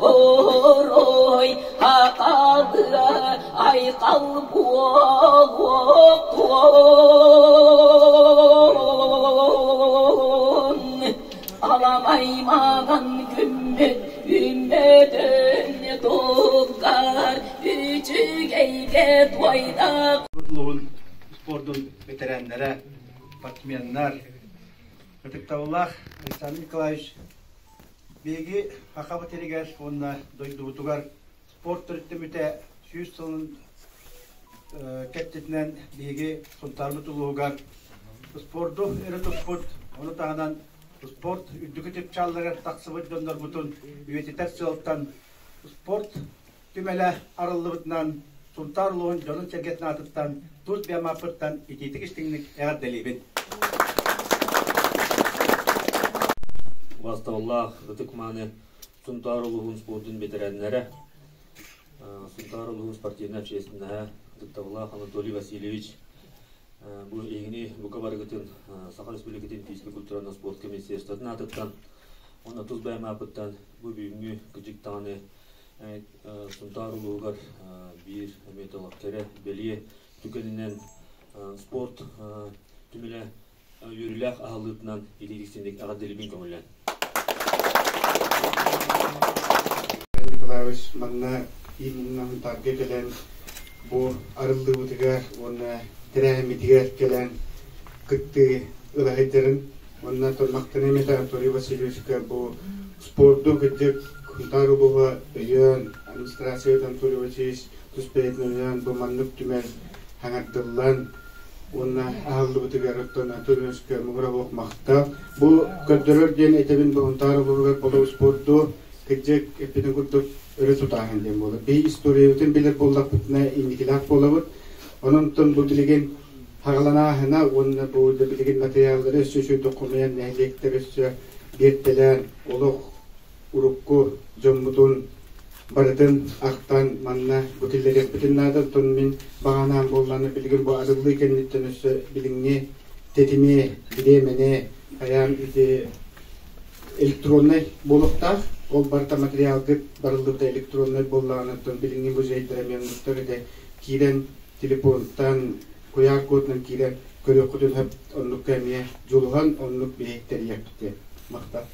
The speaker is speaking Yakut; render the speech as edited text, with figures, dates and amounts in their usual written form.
Айгы-орой Акалыа айхал буолуохтун. Аламай маҥан күммүт үүммөтүн тугар үчүгэйгэ туойдах. Улуһун спордун бэтэрээннэрэ, спортсменнар, ытыктабыллаах Александр Николаевич, биһиги Сахабыт сиригэр уонна дойдубутугар спорт төрүттэммитэ 100 сылын кэттитинэн биһиги Сунтаарбыт улууһугар спорду өрө туппут, ону таһынан спорт үрдүкү чыпчаалларыгар тахсыбыт дьоннорбутун үйэтитэр сыалтан спорт түмэлэ арыллыбытынан Сунтаар улууһун дьонун-сэргэтин аатыттан тус биомаппыттан итиитик истиҥник эҕэрдэлиибин. Убаастабыллаах ытык-мааны Сунтаар улууһун спордун бэтэрээннэрэ, Сунтаар улууһун спортивнай общественноһа, ытыктабыллаах Анатолий Васильевич, бу эһигини бука барыгытын Саха Республикатын физическэй культуранан спортка министерствотын аатыттан уонна тус бэйэм ааппыттан бу бүгүҥҥү кыдьык даҕаны Сунтаар улууһугар биир эмиэ кэрэ бэлиэ түгэнинэн спорт түмэлэ үөрүүлээх аһыллыытынан илиириксинник эҕэрдэлиибин көҥүллээн. Николаевич манна именно Сунтаарга кэлэн бу арыллыыбытыгар уонна тэрээһиммитигэр кэлэн кыттыы ыла сылдьарын уонна махтана эмиэ Анатолий Васильевичка бу спорду кырдьык Сунтаар улууһа өйөөн, администрация Анатолий Васильевич тус бэйэтин өйөөн бу маннык түмэл хаҥардыллан уонна аһыллыбытыгар оттон Анатолий Васильевичка муҥура суох махтал. Бу көрдөрөр диэн этэбин бу Сунтаар улууһугар боло спорду кырдьык эппитин курдук өрө тутааһын диэн буолар. Биһи историябытын билэр буоллахпытына инникилээх буолабыт. Онон бу билигин хаҕаланааһына уонна бу билигин матырыйааллары өссө үчүгэйдик хомуйан нэһилиэктэр өссө биэртэлээн олох урукку дьоммутун барытын ахтан манна бу киллэриэхпитин наада. Оттон мин баҕанаан буоллаҕына билигин бу арыллыы кэнниттэн өссө билиҥҥи тэтими, бириэмэни хайаан ити электроннай буолуохтаах. Ол барыта материалгыт барыллыбыта электроннай буоллаҕына, оттон билиҥҥи музейдар эмиэ оннуктар этэ киирэн телефонтан куйаар кодунан киирэн көрүөххүтүн сөп, оннукка эмиэ дьулуһан оннук биһиги тэрийиэхпит диэн махтал.